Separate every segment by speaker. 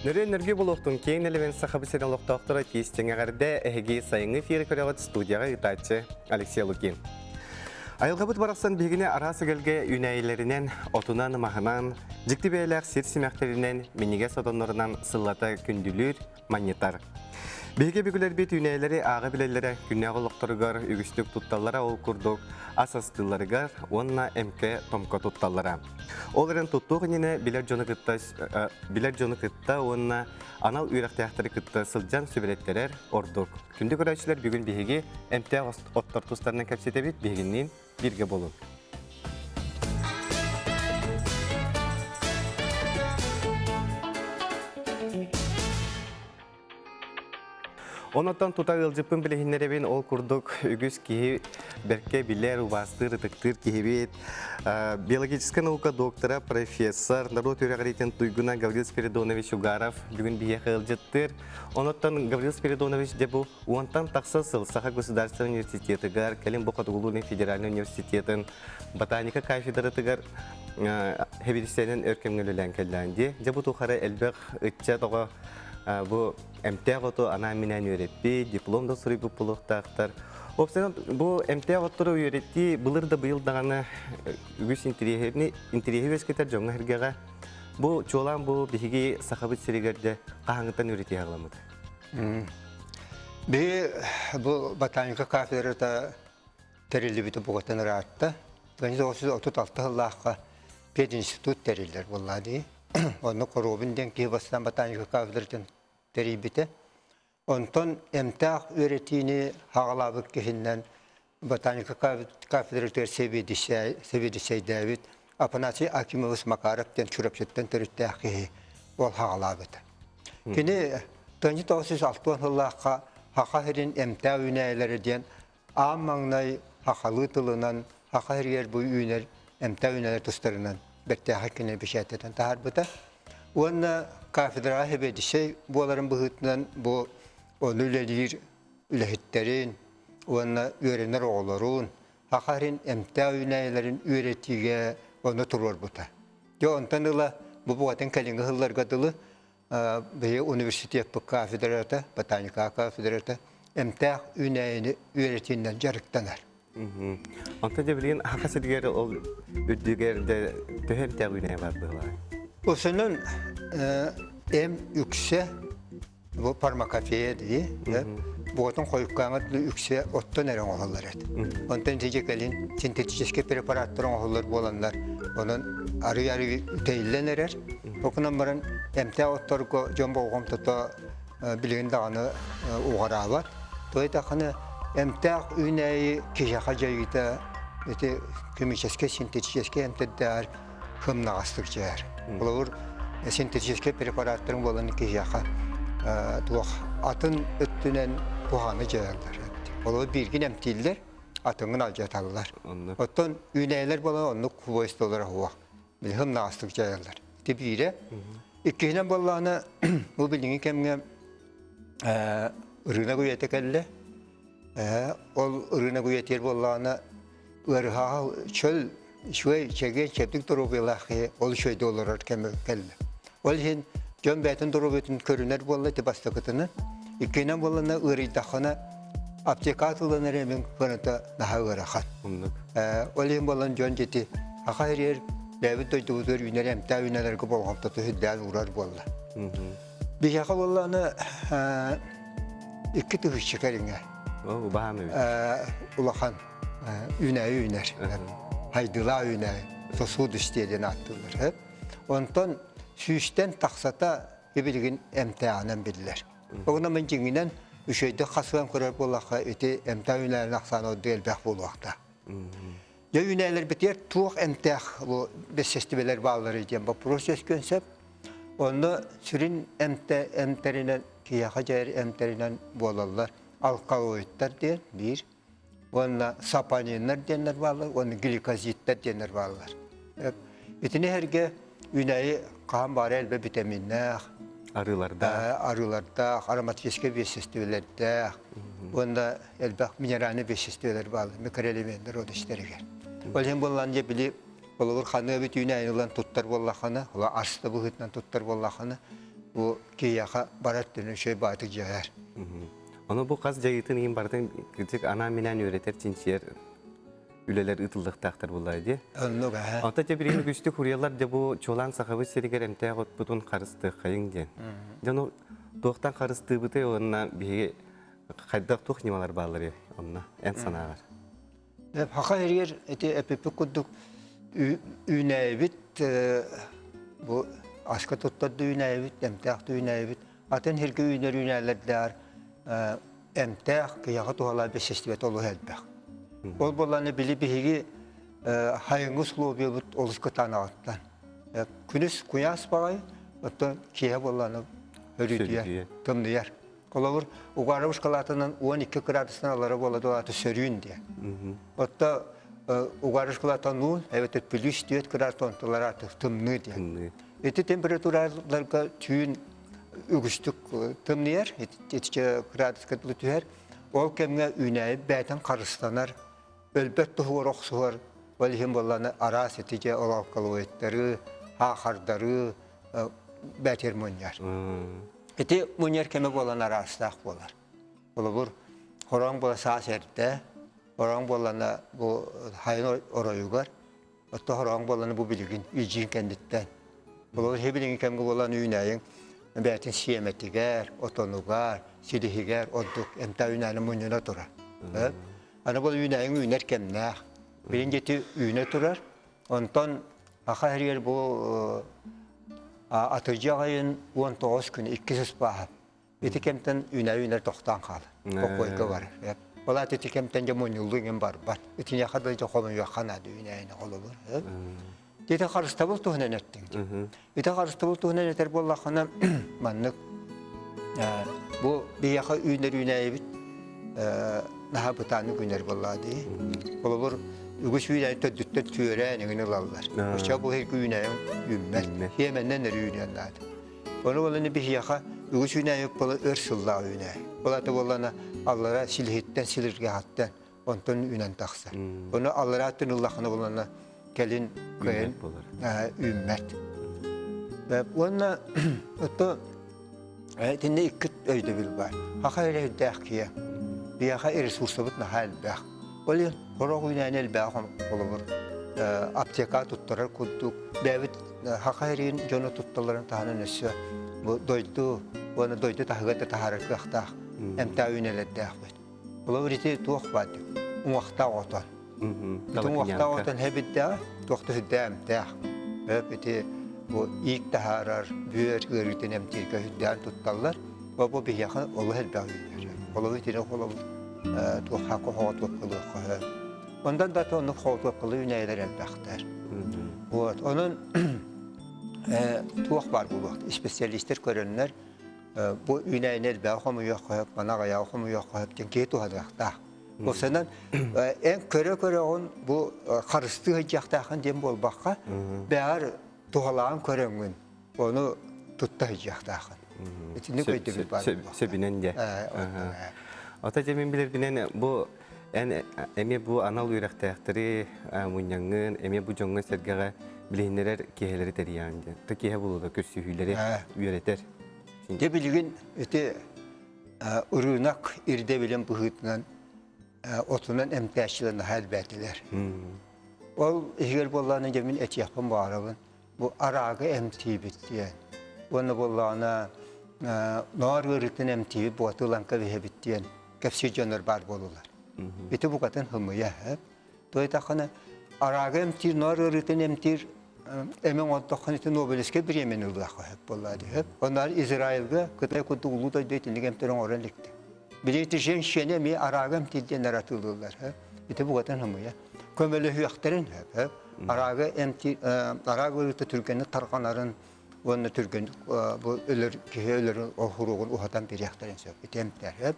Speaker 1: Нөрүөн нөргү болуохтун киэҥ нэлэмэн Сахабыт сирин олохтоохторо тиистиҥ эҕэрдэ эһиги сайыҥҥы эфири көрөҕүт студияҕа ыытааччы Алексей Лукин. Айылҕабыт барахсан биһигини араас эгэлгэ үүнээйилэринэн, отунан, маһынан, дьикти бэйэлээх сир симэхтэринэн, минньигэс отоннорунан сыллата күндүлүүр, манньытар. Биһиги өбүгэлэрбит үүнээйилэри ааҕа билэллэрэ, күннээҕи олохторугар үгүстүк тутталлара ол курдук ас астыылларыгар уонна эмкэ-томко тутталлара. Ол эрэн туттуох иннинэ билэр дьону кытта билэр дьону кытта уонна анал үөрэхтээхтэри кытта сылдьан сүбэлэттэрэр ордук. Күндү көрөөччүлэр бүгүн биһиги эмтээх оттор тустарынан кэпсэтэбит, биһигинниин бииргэ буолун. Онотон тута ыалдьыппын билиһиннэрэбин ол курдук үгүс киһи бэркэ билэр, убаастыыр, ытыктыыр киһибит. Биологическай наука доктора, профессор, норуот үөрэҕириитин туйгуна Гаврил Спиридонович Угаров бүгүн биһиэхэ ыалдьыттыыр. Онотон Гаврил Спиридонович дьэ бу уонтан тахса сыл Саха государственнай университетыгар, кэлин бу Хотугулуу федеральнай университетын ботаника кафедратыгар хэбилисэнэн өр кэмҥэ үлэлээн кэллээн дии. Дьэ бу тухары элбэх ыччат оҕо бу эмтээх оту анаан-минээн үөрэппит, диплом да суруйбут буолуохтаахтар. Уопсайынан бу эмтээх оттору үөрэтии былыр да быйыл даҕаны үгүс интириэһи интириэһи үөскэтэр дьоҥҥо-сэргэҕэ бу чуолаан бу биһиги Сахабыт сиригэр дьэ хаһааҥҥыттан үөрэтии аҕаламмыта?
Speaker 2: Биһи бу ботаника кафедрата тэриллибитэ бугатын ыраатта. 1936 сыллаахха пединститут тэриллэр буолла дии. Онно Коробин диэн киһи бастаан ботаника кафедратын тэрийбитэ. Онтон эмтээх үөрэтиини хаҕалаабыт киһиннэн ботаника кафедратыгар сэбиэдиссэйдээбит Афанасий Акимович Макаров диэн Чурапчыттан төрүттээх киһи ол хаҕалаабыта. Кини 1960 сыллаахха Саха сирин эмтээх үүнээйилэрэ диэн аан маҥнай сахалыы тылынан саха сиригэр бу үүнэр эмтээх үүнээлэр тустарынан бэртээхэй кинини бэчээттэтэн таһаарбыта. Уонна кафедраҕа сэбиэдиссэй буоларын быһыытынан бу ону үлэлиир үлэһиттэрин уонна үөрэнэр оҕолорун саха сирин эмтээх үүнээйилэрин үөрэтиигэ ону туруорбута. Дьэ онтон ыла бу букатын кэлиҥҥи сылларга дылы биһиги университеппыт кафедрата, ботаника кафедрата эмтээх үүнээйини үөрэтиинэн дьарыктанар.
Speaker 1: Онтон дьэ билигин Саха сиригэр ол үрдүгэр дэ төһө эмтээх үүнээйи бар быһылаах?
Speaker 2: Осонон эм үксэ бу фармакопея дии, буотун хойуккааҥа үксэ оттон эрэ оҥоһуллар эт. Онтон ити кэлин синтетическэй препараттар оҥоһуллар буоланнар, онон арый-арый үтэйиллэн эрэр. Окунан баран эмтээх отторго дьон болҕомтото билигин даҕаны уҕараабат. То этахына эмтээх үүнээйи киһиэхэ дьайыыта ити химическэй, синтетическэй эмтэрдээҕэр хымнаҕастык дьайар. Холобур, синтетическэй препараттарын буолан киһиэхэ туох атын өттүнэн куһаҕаны дьайаллар. Холобур, бииргин эмтииллэр, атыҥҥын алдьаталлар. Оттон үүнээйилэр буолан оннук свойстволара суох. Хымнаҕастык дьайаллар. Ити биирэ. Иккиһинэн буоллаҕына, бу билиҥҥи кэмҥэ ырыынак үйэтэ кэллэ. Ол ырыынак үйэтигэр буоллаҕына, ыарыһаҕа чөл үчүгэй чэгиэн чэбдик доруобуйалаах киһи ол үчүгэйдик олорор кэмэ кэллэ. Ол иһин дьон бэйэтин доруобуйатын көрүнэр буолла ити бастакытынан. Иккиһинэн буоллана ыарыйдаххына аптека атыыланар эмиҥ кыната наһаа ыарахан. Ол иһин буолан дьон дьити аха ириэр бэйэбит дойдубутугар үүнэр эмтээх үүнэлэргэ болҕомтоту үрдээн уурар буолла. Биһиэхэ буоллаҕына 2000 кэриҥэ улахан үүнээйи үүнэр. Хайдылаа үүнээйи, сосудистые диэн ааттыыллар. Онтон сүүстэн тахсата билигин эмтээҕинэн биллэр. Ону мин дьиҥинэн үчүгэйдик хасыан көрөр буоллахха ити эмтээх үүнээйин ахсаана ордук элбэх буолуохтаах. Дьэ үүнээлэрбитигэр туох эмтээх бу бэссэстибэлэр баалларый диэн боппуруос үөскүөн сөп. Онно сүрүн эмтэ эмтэринэн киһиэхэ дьайар эмтэринэн буолаллар алкалоидтар диэн биир уонна сапониннар диэннэр бааллар уонна гликозидтар диэннэр бааллар. Итини сэргэ үүнээйи хаһан баара элбэх витаминнээх,
Speaker 1: арыылардаах,
Speaker 2: арыылардаах, ароматическай веществолардаах уонна элбэх минеральнай веществолар бааллар, микроэлеменнэр ол истэригэр. Ол иһин буоллаан дьэ били холобур ханыа бүт үүнээйи ылан туттар буоллаххына, ас да быһыытынан туттар буоллаххына, Бу киһиэхэ барар өттүнэн үчүгэй баҕайытык дьайар.
Speaker 1: Ону бу хас дьайыытын иһин барытын кырдьык анаан-минээн үөрэтэр, чинчийэр үлэлэр ыытыллыахтаахтар буоллаҕа дии.
Speaker 2: Оннук ээ.
Speaker 1: Онтон дьэ билигин үгүстүк хуруйаллар дьэ бу чуолаан Сахабыт сиригэр эмтээх отпутун харыстыаххайыҥ диэн. Дьэ ону туохтан харыстыыбытый уонна биһиги хайдах туох ньымалар баалларый онно эн санааҕар?
Speaker 2: Саха сиригэр ити эпиппит курдук үүнээйибит бу аска туттар да үүнээйибит, эмтээх да үүнээйибит, атын сиргэ үүнэр үүнээлэрдээр эмтээх киһиэхэ туһалаах бэссэстибэтэ олус элбэх. Ол буоллаҕына били биһиги хайыҥҥы условиябыт олус кытаанаҕыттан. Күнүс куйаас баҕайы, оттон киэһэ буоллаҕына өрүтүйэр, тымныйар. Холобур, Угаров школатынан 12 градустан алара буола дуолаата сөрүүн диэн. Отто Угаров школата нуун, эбэтэр плюс 4 градус онтулар артык тымныы диэн. Ити температураларга түүн үгүстүк тымныйар, итичэ градуска дылы түһэр. Ол кэмҥэ үүнээйи бэйтэн харыстанар, өлбөт туһугар охсуһар, ол иһин буоллаҕына араас итичэ ол алкалоидтары, хаахардары бээтир мунньар. Ити мунньар кэмэ буолан араастаах буолар. Холобур, хороҥ буола саас эрдэ, хороҥ буоллана бу хайын оройугар, отто хороҥ буоллана бу билигин илдьиин кэнниттэн. Холобур, билигин кэмгэ буолан үүнээйиҥ бэйэтин сиэмэтигэр, отонугар, силиһигэр ордук эмтээ үүнээни мунньуна турар. Аны бұл үүнээйиҥ үүнэр кэмнээх. Билин дьэти үүнэ турар. Онтон Аха сиригэр бу атырдьах айын 19 күн иккис ыспааһа. Ити кэмтэн үүнэ-үүнэр тохтоон хаалар. Бокуойга барар. Ол аата ити кэмтэн дьэ мунньуллуу иҥин барбат. Итиниэхэ да дьэ хомуйуохха наада үүнээйини холобур. Ити харыстабыл туһунан эттиҥ. Ити харыстабыл туһунан этэр буоллаххына маннык бу биһиэхэ үүнэр үүнээйибит наһаа бытааннык үүнэр буоллаҕа дии. Холобур, үгүс үүнээйи төрдүттэн түөрээн эҥин ылаллар. Оччоҕо бу иһирги үүнээйиҥ үүммэт. Сиэмэннэн эрэ үүнүөн наада. Ону буолан биһиэхэ үгүс үүнээйи буола өр сыллаах үүнээйи. Ол аата буоллаҕына аллара силиһиттэн силиргэҕиттэн онтон үүнэн тахсар. Ону аллараа өттүн ыллаххына буоллаҕына кэлин кыайан үүммэт. Уонна ото итиннэ икки өйдөбүл баар. Хаха эрэйдээх киһи. Биһиэхэ ресурсабыт наһаа элбэх. Ол иһин сорох үүнээни элбэх холобур аптека туттарар курдук бэйэбит хаха эриин дьону тутталларын таһынан өссө бу дойду уонна дойду таһыгар да таһаарар кыахтаах эмтээх үүнэлэрдээхпит. Холобур ити туох баар уҥуохтаах отон. Ити уҥуохтаах отон хэбиддээх, туох да сүрдээх эмтээх. Өп ити бу иик таһаарар, бүөр ыарыытын эмтииргэ сүрдээн тутталлар. Бу бу биһиэхэ олус элбэх үүнэр. Холобур итини холобур туох хаакы хоҕотуопкалыахха сөп. Онтон да оннук хоҕотуопкалыы үүнээйилэр элбэхтэр. Вот. Онон туох баар буолуох специалистер көрөннөр бу үүнээйини элбэҕи хомуйуохха сөп, маны аҕыйаҕы хомуйуохха сөп диэн киһи туһаныахтаах. Осанан эн көрө-көрөҕүн бу харыстыы сылдьыахтааххын диэн буолбакка, бэҕэр туһалаан көрөҥҥүн ону тутта сылдьыахтааххын. Итинник өйдөбүл баар.
Speaker 1: Сөбүнэн дьэ. Ото дьэ мин билэрбинэн бу эн эмиэ бу анал үөрэхтээхтэри мунньаҥҥын, эмиэ бу дьоҥҥо-сэргэҕэ билиһиннэрэр киэһэлэри тэрийэҕин диэн. Та киэһэ буолуо көрсүһүүлэри үөрэтэр.
Speaker 2: Дьэ билигин ити ырыынак ирдэбилин быһыытынан отунан эмтээччилэр наһаа элбээтилэр. Ол иһигэр буоллаҕына дьэ мин этиэхпин баҕарабын. Бу араагы эмтиибит диэн. Уонна буоллаҕына ноор ыарыытын эмтиибит буотулан кэбиһэбит диэн кэпсиир дьоннор баар буолулар. Ити букатын хымыйа. Туйтаххына араагы эмтиир, ноор ыарыытын эмтиир эми оҥордоххуна ити Нобелевскэй бириэмэни ылыахха сөп буоллаа дии. Онноор Израильга Кытай курдук улуу дойду итинник эмтэри оҥорон иликтэр. Били ити женщина эмиэ араагы эмтиир диэн аратыылыыллар. Ити букатын хымыйа. Көмөлөһүөхтэрин сөп. Араагы эмтиир, араак ыарыыта түргэнник тарҕанарын уонна түргэнник бу өлөр киһи өлөрүн оһуругун уһатан бириэхтэрин сөп. Ити эмтэр.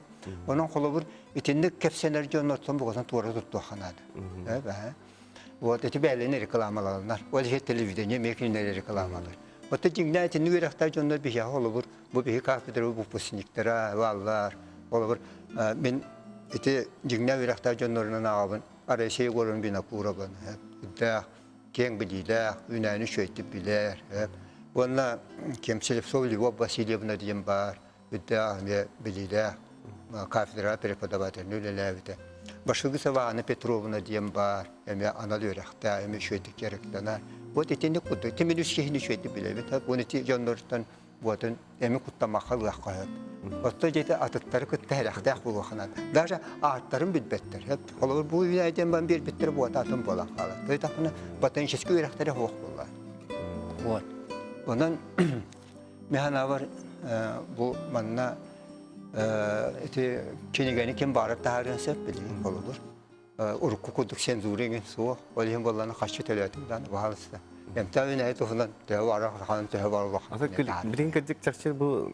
Speaker 2: Онон холобур итинник кэпсэнэр дьоннортон бугатын туора туттуохха наада. Вот эти бээлэни рекламаланар. Ол иһин телевидение эмиэ кинилэри рекламалар. Оттон дьиҥнээх итинник үөрэхтээх дьоннор биһиэхэ холобур бу биһи кафедра выпускниктара бааллар. Холобур мин ити дьиҥнээх үөрэхтээх дьоннорунан ааҕабын Алексей Егоровна Винокурованы. Үрдээх киэҥ билиилээх, үүнээни үчүгэйдик билэр. Уонна кем Слепцова Любовь Васильевна диэн баар, үрдээх эмиэ билиилээх кафедра преподаватель үлэлээбитэ. Башыгысова Анна Петровна диэн баар, эмиэ анал үөрэхтээх, эмиэ үчүгэйдик дьарыктанар. Вот итинник курдук, тимин үс киһини үчүгэйдик билэбит. Уон ити дьоннортон буотун эми куттамахха ылыахха сөп. Отто дьиэти атыттары кытта сэрэхтээх буолуохха наада. Даже ааттарын билбэттэр. Холобур, бу үүнээйдэн бан биэрбиттэр буота атын буолан хаалар. Тойтахына ботаническай үөрэхтэрэ суох буолла. Вот. Онон механабар бу манна ити кинигэни ким баарар таһаарыан сөп билигин холобур. Урукку курдук цензура иҥин суох. Ол иһин буоллана хаччы төлөөтүм даҕаны баһаалыста. Эмтээх үүнээйи туһунан төһө баар хаһан төһө баар улахан.
Speaker 1: Билигин кырдьык чахчы бу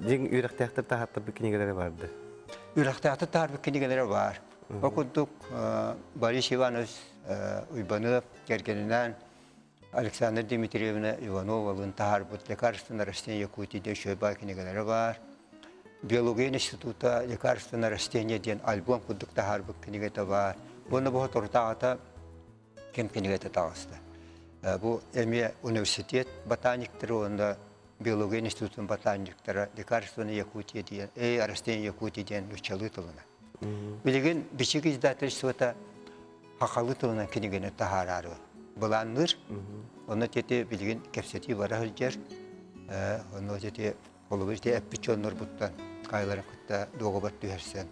Speaker 1: дьиҥ үөрэхтээхтэр таһааттарбыт кинигэлэрэ барды.
Speaker 2: Үөрэхтээхтэр таһаарбыт кинигэлэрэ баар. Ол курдук Борис Иванович Уйбаныап кэргэнинээн Александра Дмитриевна Ивановалыын таһаарбыт «Лекарственное растение Якутии» диэн үчүгэй баай кинигэлэрэ баар. Биология института «Лекарственное растение» диэн альбом курдук таһаарбыт кинигэтэ баар. Уонна бу соторутааҕыта ким кинигэтэ таҕыста. Бу эмиэ университет ботаниктара уонна биология институтун ботаниктара «Лекарственное Якутия» диэн, «Растение Якутии» диэн нууччалыы тылынан. Билигин Бичик издательствота хахалы тылынан кинигэни таһаараары былаанныыр. Онно тети билигин кэпсэтии бара сылдьар. Онно тети холобур ити эппит дьоннорбуттан кайларын кытта дуогабар түһэрсэн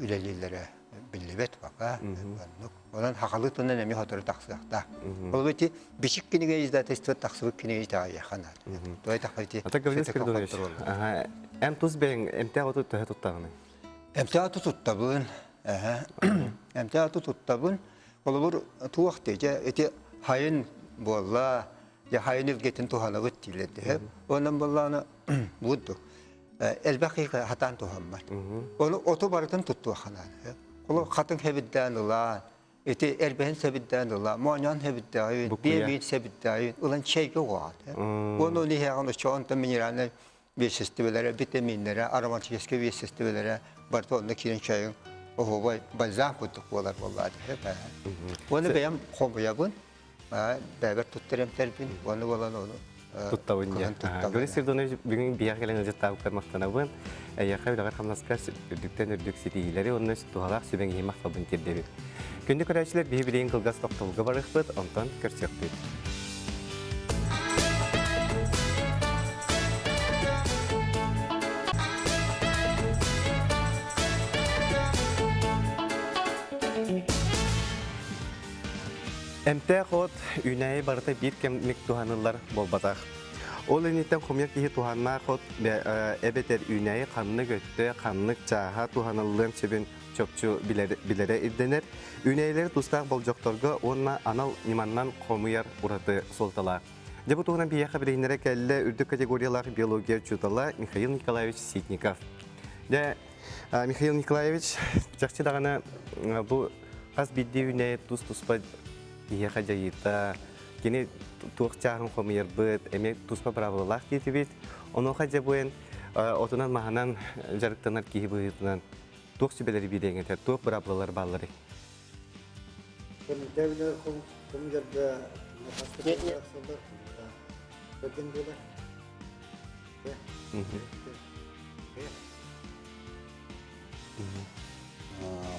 Speaker 2: үлэлииллэрэ биллибэт пока. Оннук. Онон хахалы тылынан эмиэ сотору тахсыахтаах. Холобур ити Бичик кинигэ издательство тахсыбыт кинигэ итэҕэйиэххэ наада. Той тахса ити.
Speaker 1: Ата Гаврил Спиридонович, эн тус бэйэҥ эмтээх оту төһө туттаҕыный?
Speaker 2: Эмтээх оту туттабын. Эмтээх оту туттабын. Холобур, туох дии, дьэ, ити хайын буолла, дьэ, хайын илгэтин туһанабыт дииллэр дэһэ. Онон буоллаҕына, буурдук. Элбэх киһи хатаан туһаммат. Ону оту барытын туттуохха наада. Холобур, хатыҥ хэбирдээн ылаан, ити эрбэһин сэбирдээн ыла, моонньоон сэбирдээҕин, биэ сэбирдээҕин ылан чэйгэ угаҕат. Уонна ол иһээҕин оччоҕо онтон минеральнай веществолара, витаминнэрэ, ароматическай веществолара барыта онно киирэн чайын оһуобай бальзам курдук буолар буоллаа дии. Уонна бэйэм хомуйабын, бэйэбэр туттар эмтэрбин, уонна буолан ону
Speaker 1: туттабын диэн. Гаврил Сирдонович бүгүн биһиэхэ кэлэн ыалдьыттаабыккар махтанабын. Эйиэхэ үлэҕэр-хамнаскар үрдүктэн үрдүк ситиһиилэри уонна туһалаах сүбэҥ иһин махталбын тиэрдэбин. Күндү көрөөччүлэр, биһи билигин кылгас тохтобулга барыахпыт, онтон көрсүөхпүт. Эмтээх от үүнээйи барыта биир кэмник туһаныллар буолбатах. Ол инниттэн хомуйар киһи туһаннаах от эбэтэр үүнээйи ханнык өттө, ханнык чааһа туһаныллыан сөбүн чопчу билэрэ ирдэнэр. Үүнээйилэри тустаах болдьохторго уонна анал ньыманнан хомуйар ураты суолталаах. Дьэ бу туһунан биһиэхэ билиһиннэрэ кэллэ үрдүк категориялаах биология учуутала Михаил Николаевич Ситников. Дьэ, Михаил Николаевич, чахчы даҕаны бу хас биирдии үүнээйи тус-туспа киһиэхэ дьайыыта, кини туох чааһын хомуйарбыт, эмиэ туспа быраабылалаах диэтибит. Онуоха дьэ бу эн отунан-маһынан дьарыктанар киһи быһыытынан туох сүбэлэри биэриэҥ этэ, туох быраабылалар баалларый?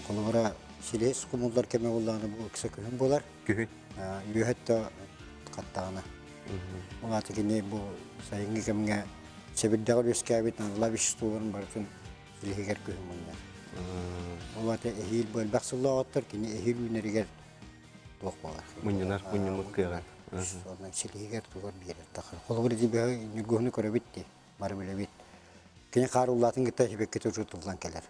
Speaker 3: Холобура, силис хомуллар кэмэ буоллаҕына бу ыкса күһүн буолар.
Speaker 1: Күһүн.
Speaker 3: Үөһэттэ хаттаҕына. Ол аата кини бу сайыҥҥы кэмҥэ сэбирдэҕэр үөскээбит аналлаах веществоларын барытын силиһигэр күһүн мунньар. Ол аата эһиил бу элбэх сыллаах кини эһиил үүнэригэр туох буолар.
Speaker 1: Мунньунар, мунньуммут кыаҕа.
Speaker 3: Онон силиһигэр тугар биэрэр тахар. Холобур ити бөһө ньургуһуну көрөбүт дии, бары билэбит. Кини хаар уллаатын кытта сибэкки тутуллан кэлэр.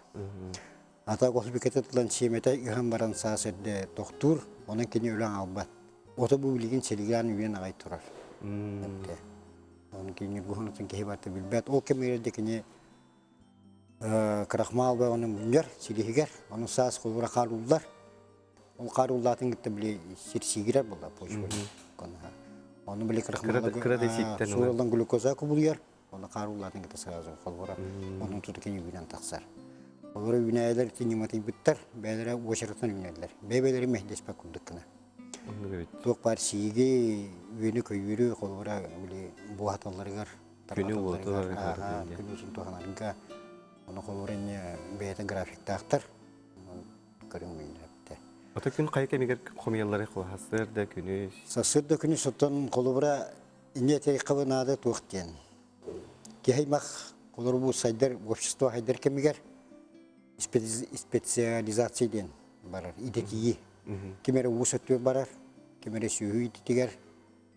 Speaker 3: Ата сибэкки тутуллан сиэмэтэ ыһан баран саас эрдэ тохтуур, онон кини өлөн албат. Ото бу билигин силигээн үйэн аҕай турар. Онон кини ньургуһунутун киһи барыта билбэт. Ол кэмигэр де кини крахмал бөҕөнү мунньар силиһигэр, ону саас холбура хаар уллар. Ол хаар уллаатын кытта били сир сиигирэр буолла почва. Ону били крахмал суураллан глюкоза кубулуйар. Оны хаар уллаатын кытта сразу холбура. Онун туту кини үүнэн тахсар. Олор үүнээйилэр ити ньыматыйбыттар, бэйэлэрэ уочараттан үүнэллэр. Бэйэ-бэйэлэрин мэһдэспэт курдук гына. Туох баар сииги, үөнү-көйүүрү холобура били буоһаталларыгар
Speaker 1: Күнү уоту
Speaker 3: күн уутун туһанарга ону холобура инньэ бэйэтэ графиктаахтар көрүҥ үүннэптэ.
Speaker 1: Ото күн хайа кэмигэр хомуйаллары сарсыарда да күнүс.
Speaker 3: Сарсыарда күнүс оттон холобура инньэ этиэххэ наада туох диэн. Киһи аймах холобура бу сайдар общество сайдар кэмигэр специализация диэн барар идэтийии. Ким эрэ уус өттүгэр барар, ким эрэ сүөһү ититигэр,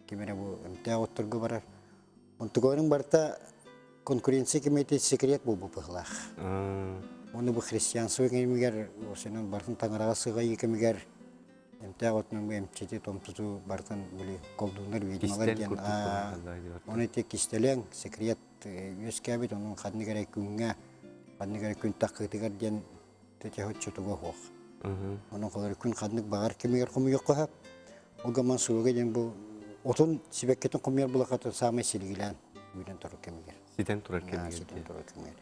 Speaker 3: ким эрэ бу эмтээх отторго барар. Онтугарын барыта конкуренция кэмиэти секрет буолбут быһылаах. Оны бу христианство кэмигэр, осенен бартын таҥараҕа сыҕайыы кэмигэр эмтээх отунан бу эмчити томтуту бартын били колдуннар ведьмалар диэн оны ити кистэлэҥ секрет үөскээбит онон ханнык эрэ күҥҥэ ханнык эрэ күн таххыытыгар диэн тэтэ туга суох. Онон холор күн ханнык баҕар кэмигэр хомуйуохха сөп. Ол гынан суруга диэн бу отун сибэккитин хомуйар булахатын саамай силигилээн үүнэн турар кэмигэр.
Speaker 1: Ситэн турар кэмигэр.
Speaker 3: Ситэн турар кэмигэр.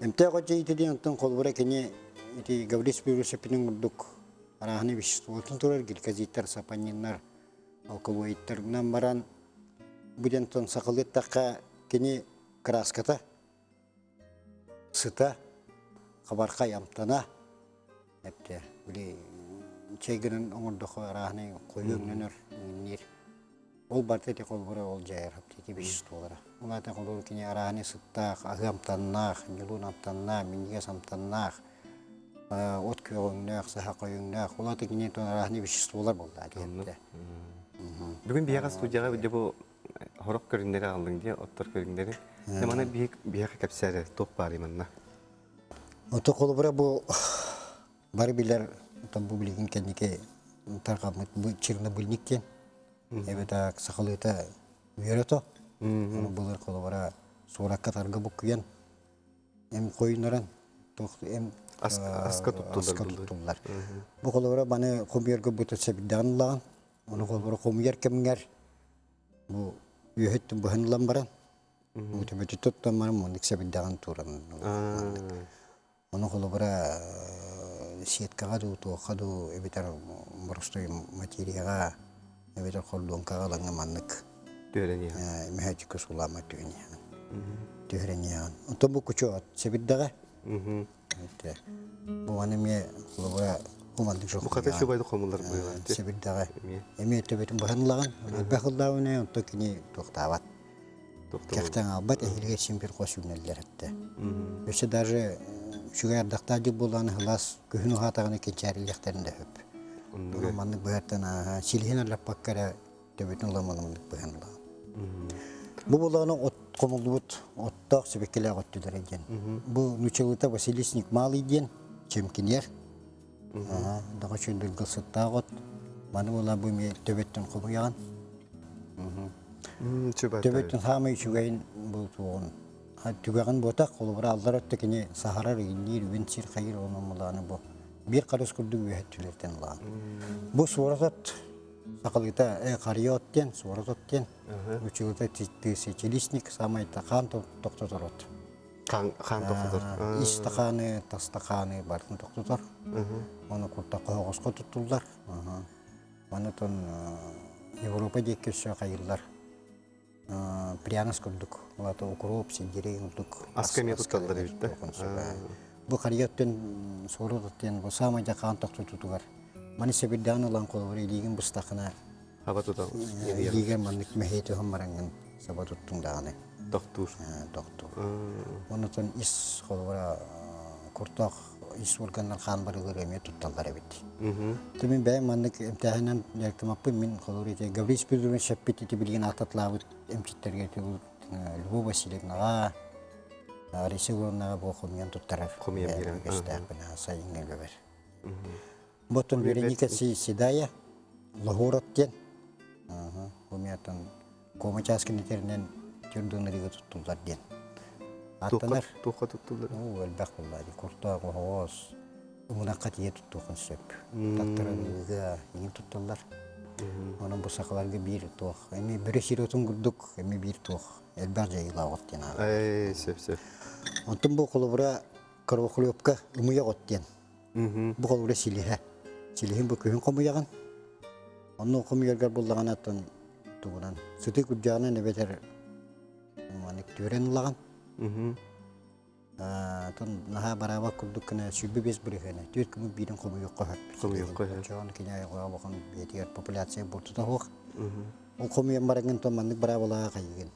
Speaker 3: Эмтээх от дьиэ диэн онтон холобура кини ити Гаврил Спирусовпинын курдук арааһыны веществотун турар гликозидтар, сапониннар, алкалоидтарынан баран бу диэн сахалыттахха кини краската сыта хабархай амтана эптэ били чэй гынан оҥордоххо арааһынай хойуу өҥнөнөр иҥниир ол барыта ити холобура ол дьайар ити веществолара ол аата холобура кини арааһынай сыттаах аһыы амтаннаах ньулуун амтаннаах минньигэс амтаннаах от күөҕүҥнээх саха хойуҥнаах ол аата кини арааһынай веществолар буолла диэттэ
Speaker 1: Бүгүн биһиэхэ студияҕа дьэ бу Хорох көрүҥнэри аҕаллыҥ дии, оттор көрүҥнэри. Дьэ маны биһиэхэ кэпсээ туох баарый манна?
Speaker 3: Ото холобура бу бары билэр оттон бу билигин кэнники тарҕаммыт бу чернобыльник диэн эбэтэ сахалыыта үөрэ Ону былыр холобура суоракка тарга буккуйан эм хойунаран туох эм
Speaker 1: аска туттуллар.
Speaker 3: Бу холобура маны хомуйарга бу сэбирдэҕин ылаҕын. Ону холобура хомуйар кэмҥэр Бу үөһүттэн быһан ылан баран, төбөтү туттан баран муннук сэбирдэҕин тууран Ону холобура сеткаҕа дуу, туохха дуу, эбэтэр боростуой материяҕа, эбэтэр хордуоҥкаҕа ылаҥҥа маннык
Speaker 1: түһэрэн
Speaker 3: мөһөөччүккэ суулаама түһэн иһэҕин. Түһэрэн иһэҕин. Онтон бу кучу сэбирдэҕэ Бу маны эмиэ холобура бу
Speaker 1: Бу хата чубайды хомулар быһыылаах.
Speaker 3: Сэбирдэҕэ. Эмиэ төбөтүн быһан ылаҕын, элбэх ыллаабына, онтон кини туохтаабат. Кэхтэн аалбат, эһилигэр син бир хос үүнэллэр этте. Өссө даже үчүгэй ардахтаах дьыл буоллаҕына сылаас күһүн уһаатаҕына кэнчээрилиэхтэрин да сөп. Онон маннык быһартан силиһин аллаппакка эрэ төбөтүн ыламанымнык быһан ылаҕын. Бу буоллаҕына от хомуллубут оттоох сибэккилээх өттүлэрэ диэн. Бу нучалыта Василий Малый диэн чемкинер. Даҕа чөндүргэл сыттаах от. Маны буола бу эмиэ төбөттөн хомуйаҕын. Төбөттөн саамай үчүгэйин бу туоҕун түгэҕин буотах холобура аллар өттө кини саһарар иҥниир үбүн сир хайыр онон мулааны бу биир харыс курдук үөһэттүлэртэн ылаан. Бу суорат от Сахалыыта харыйа от диэн, суорат от диэн. Учугута тысячелистник самай хаан тохтотор от.
Speaker 1: Хаан тохтотор.
Speaker 3: Ис тахааны, тас тахааны барытын тохтотор. Оны куртахха оҕоско туттуллар. Онутун Европа диэки өссө хайыллар. Пряность курдук, олата укроп, сельдерей курдук.
Speaker 1: Аска эмиэ тутталлар эбит да.
Speaker 3: Бу харыйа өттүн суорут өттүн бу саамай дьакаан тохтотутугар. Маны сэбирдэҕин ылан холобур илиигин быстахына
Speaker 1: Хаба тутал.
Speaker 3: Илиигэр маннык мэһиэ түһэн бараҥҥын саба туттуҥ даҕаны.
Speaker 1: Тохтуур.
Speaker 3: Тохтуур. Онутун ис холобура куртах ис органнар хаан барылар эмиэ тутталлар эбит. Мин бэйэм маннык эмтээһинэн дьарыктаммаппын мин холобур ити Гаврил Спиридонович Шаппит ити билигин ааттатлаабыт эмчиттергэ Любовь Васильевнаҕа Раиса Егоровнаҕа бу хомуйан туттарар
Speaker 1: хомуйан биэрэн
Speaker 3: үгэстээхпин сайыҥҥы үлэбэр. Ботун Вероника Седая Лоһуорат диэн хомуйаттан Кома чааскын этэринэн түрдүнэргэ туттуллар диэн.
Speaker 1: Аттанар. Туохха туттуллар?
Speaker 3: Оо, элбэх буолла дии. Куртаах, оһоҕос, ымынахха тиийэ туттуохун сөп. Таттарарыыга иҥин тутталлар. Онон бу сахаларга биир туох, эми бөрө сиротун курдук, эми биир туох, элбэх дьайыылаах от диэн ааҕар.
Speaker 1: Ээ, сөп, сөп.
Speaker 3: Онтон бу холобура кровохлебка ымыйах от диэн. Бу холобура силиһэ. Силиһин бу күһүн хомуйаҕын. Онно хомуйаргар буллаҕына оттон Тугунан сытыы күрдьэҕинэн эбэтэр маннык түөрэн ылаҕын. Тон наһаа бараабат курдук гына 25 бырыһыана түөрт күмүк биирин хомуйуохха сөп.
Speaker 1: Хомуйуохха сөп.
Speaker 3: Оччоҕон кини айылҕаҕа улахан бэйэтигэр популяция буортута суох. Ол хомуйан бараҥҥын тон маннык быраабылаах айыгын.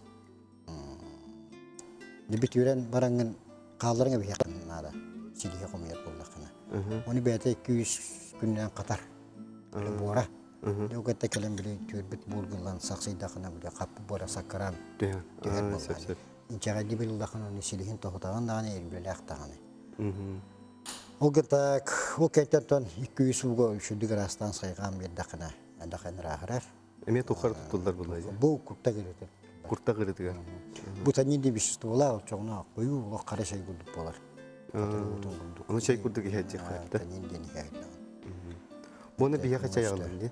Speaker 3: Бүтүрэн бараҥҥын хаалларыҥ эбиһиэххин наада. Силиһи хомуйар буоллаххына. Оны бэйэтэ 200 күннээн хатар. Буора. Дьэ кэлэн били түөрбүт буургуллан сахсыйдахына били хаппы буора саккыраан түһэр буоллаҕа. Инчэҕэйди билиллахын оны силиһин тоһутаҕын даҕаны эргүлээх даҕаны. Ол гытак ол кэнтэн тон 200 ууга үчүдүк ыраастаан сайҕаан биэрдэххинэ эдэхэн ырааһырар.
Speaker 1: Эмиэ тухары туттуллар булла.
Speaker 3: Бу курта кырытыр.
Speaker 1: Курта кырытыгар.
Speaker 3: Бу танин ди веществолар очоҕуна хойуу олох хара чай курдук буолар.
Speaker 1: Ону чай курдук иһээччи хайта.
Speaker 3: Танин диэн иһээччи.
Speaker 1: Буну биһиэхэ чай аҕаллын дии.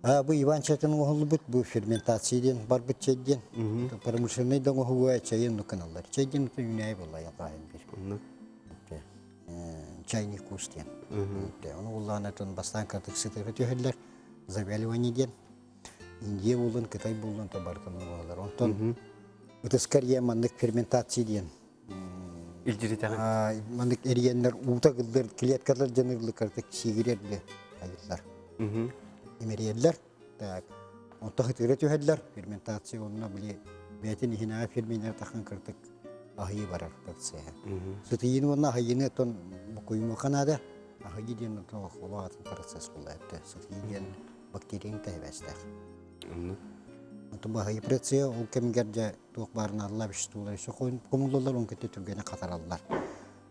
Speaker 3: Бу Иван чайтын оҥоһуллубут, бу ферментация диэн барбыт чай диэн. Промышленный да оҥоһуга чайын нуканаллар. Чай диэн үүнээйи буолла айылҕаайын бир. Чайный кус диэн. Ону уллаанатын бастаан кырдык сытыары түһэллэр. Завяливание диэн. Индия буоллун, Кытай буоллун, то барытын оҥоһуллар. Онтон ытыскар ийэ маннык ферментация диэн
Speaker 1: Илдьиритэҕин.
Speaker 3: Маннык эриэннэр уута кыллар, клеткалар дьанырлыккартык сиигирэр бile айыллар. Имэрийэллэр. Так. Онто хытыыра түһэллэр. Ферментация онно били бэйэтин иһинээҕи ферменнэр тахан кырдык аһыы барар процеһа. Сытыйыны уонна аһыйыны оттон букуйумуохха наада. Аһыйыы диэн оттон олох атын процесс буолла эбитэ. Сытыйыы диэн бактерияны тэһибэстээх. Онтон баһыйыы процеһа ол кэмигэр дьэ туох баарына алла веществолар өссө хомуллаллар, он кытта түргэнэ хатараллар.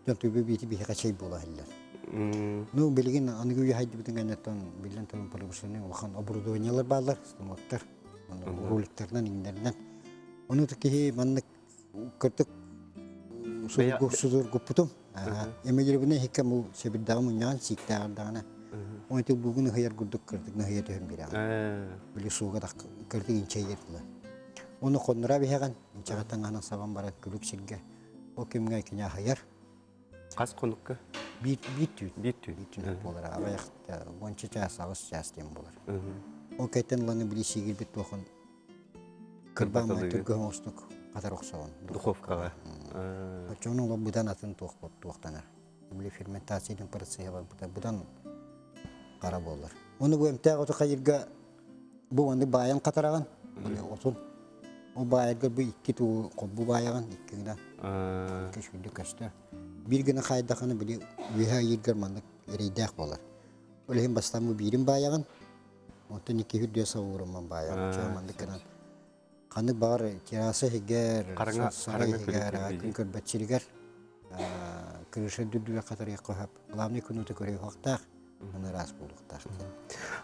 Speaker 3: Дьон түбү биити биһиэхэ чэй буола иһиллэр. Ну, билигин аныгы үйэ хайдыбытын кэнниттэн биллэн туран промышленный улахан оборудованиелар бааллар, станоктар, роликтарынан, иҥнэринэн. Ону киһи маннык кыртык судургуппутум. Эмилирбинэ иһиккэ бу сэбирдэҕи мунньаҕан сииктээҕэр даҕаны. Онту бугун ыһыйар курдук кырдык ныһыйа түһэн бирэҕин. Били сууга кырдык инчэйэр тыла. Ону хоннура биһэҕин, инчэҕэ таҥаһынан сабан баран күлүк сиргэ. Ол кэмҥэ кини аһыйар.
Speaker 1: Хас хонукка?
Speaker 3: Биир биир түүн.
Speaker 1: Биир түүн.
Speaker 3: Биир түүн буолар. Аҕыйах уонча чаас, аҕыс чаас диэн буолар. Ол кайтан ыланы били сиигирбит туохун кырбаамай түргө оҥостук хатар охсоҕун.
Speaker 1: Духовкаҕа.
Speaker 3: Оччону олох быдан атын туох туохтанар. Били ферментациятын процеһа барбыта быдан хара буолар. Ону бу эмтээх оту хайырга бу маннык баайан хатараҕын, отун. Ол баайарга бу икки туу холбу баайаҕын, икки гына көчүллү көстөр. Биир гына хаайдахына били үөһэ ыйыргар маннык эрэйдээх буолар. Ол иһин бастаан бу биирин баайаҕын, онтон икки үрдүө сабыырымман баайаҕын. Чэ маннык гынан ханнык баҕар терраса иһигэр, сарай иһигэр, күн көрбөт сиригэр крыша үрдүгэр хатарыахха сөп. Главный күн ута көрүөхтаах, аны ыраас буолуохтаах диэн.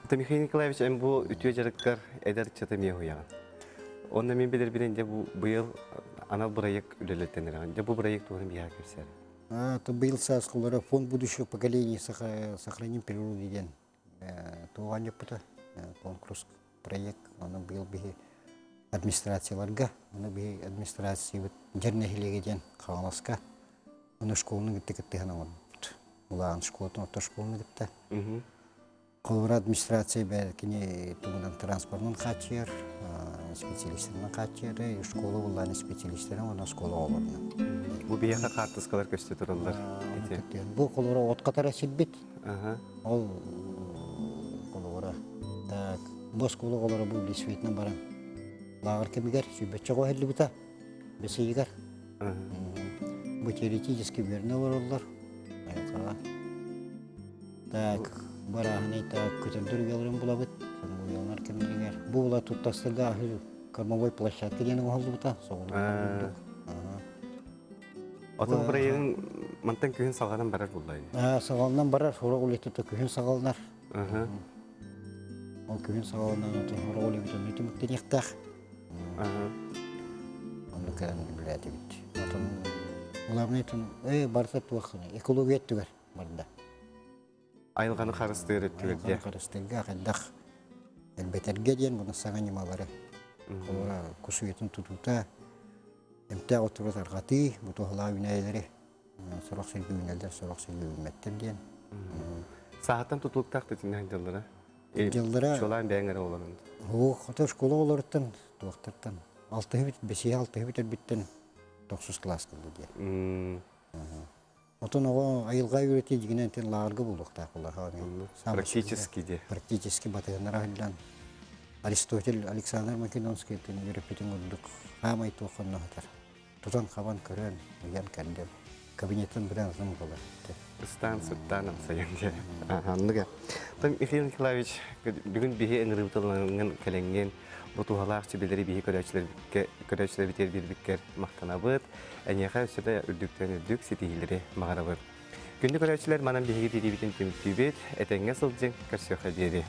Speaker 1: Ата Михаил Николаевич, эн бу үтүө дьарыккар эдэр ыччаты эмиэ уһуйаҕын. Онно мин билэрбинэн дьэ бу быйыл анал бырайыак үлэлэтэн эрэҕин. Дьэ бу бырайыак туһунан биһиэхэ кэпсээр.
Speaker 3: То быйыл саас холоро фонд будущего поколений сохраним природу диэн туоҕа анньыппыта конкурс проект ону быйыл биһи администрацияларга ону биһи администрациябыт дьэр нэһилиэгэ диэн Хаҥаласка ону школаны кытта кыттыһан оҥорбут улахан школатын орто школаны кытта Холобура администрация бэйэ кини тугунан транспортынан хааччыйар, специалистарынан хааччыйар, школа буллаан специалистэрин уонна оскуола оҕолорунан.
Speaker 1: Бу биһиэхэ хаартыскалар көстө тураллар.
Speaker 3: Бу холобура от катара сирбит. Ол холобура так бу оскуола оҕолоро бу лесветинэн баран лааҕыр кэмигэр сүүрбэччэ оҕо иһиллибитэ бэсийигэр. Бу теоретически үөрэнэ олороллор. Айылҕаҕа. Так, барааһынай так көтөрдөр уйаларын булабыт. Уйаланар кэмнэригэр. Бу була туттастарга аһыы кормовой площадка диэн оҥоһуллубута. Соҕуруу курдук.
Speaker 1: Отон бырайыгын мантан күһүн салҕанан барар булла ини.
Speaker 3: Салҕанан барар, сорох үлэтэ күһүн саҕаланар. Ол күһүн саҕаланан отон сорох үлэбит онно түмүктэниэхтээх. Онно кэлэн үлэлээтибит. Отон главное барыта туох экология өттүгэр барда.
Speaker 1: Айылҕаны харыстыыр өттүгэр
Speaker 3: Айылҕаны харыстыырга хайдах элбэтэргэ диэн буну саҥа ньымалары. Холобура кус уйатын тутуута, эмтээх отуру тарҕатыы, бу туһалаах үүнээйилэри сорох сиргэ үүнэллэр, сорох сиргэ үүммэттэр диэн.
Speaker 1: Сааһыттан тутулуктаах тэтиннээх дьаллара.
Speaker 3: Дьыллара
Speaker 1: Чуолаан бэйэҥ эрэ олорон.
Speaker 3: Оо, хото школа олоруттан, туохтартан алтыһы бэсиһи алтыһы бүтэрбиттэн тохсус кылаас кылды диэн. Отон оҕо айылҕа үөрэтии дьигинэн тин лааҕырга буолуохтаах буолар.
Speaker 1: Практически де.
Speaker 3: Практически батыһыннара аһыллан Аристотель Александр Македонский тин үөрэппитин курдук хаамай туохханна сытар. Тутан-хабан көрөн, ыйан кэллим. Кабинеттан быдан атын буолар.
Speaker 1: Ыстаан сыттаан амсайан диэн. Анныга. Там Михаил Николаевич бүгүн биһи ыҥырыыбытыллаҥҥын кэлэҥҥин бу туһалаах сүбэлэри биһи көрөөччүлэрбиккэ көрөөччүлэрбитигэр биэрбиккэр махтанабыт. Эйиэхэ өссө да үрдүктэн үрдүк ситиһиилэри баҕарабыт. Күндү көрөөччүлэр манан биһиги тириибитин түмүктүүбүт. Этэҥҥэ сылдьыҥ, көрсүөххэ диэри.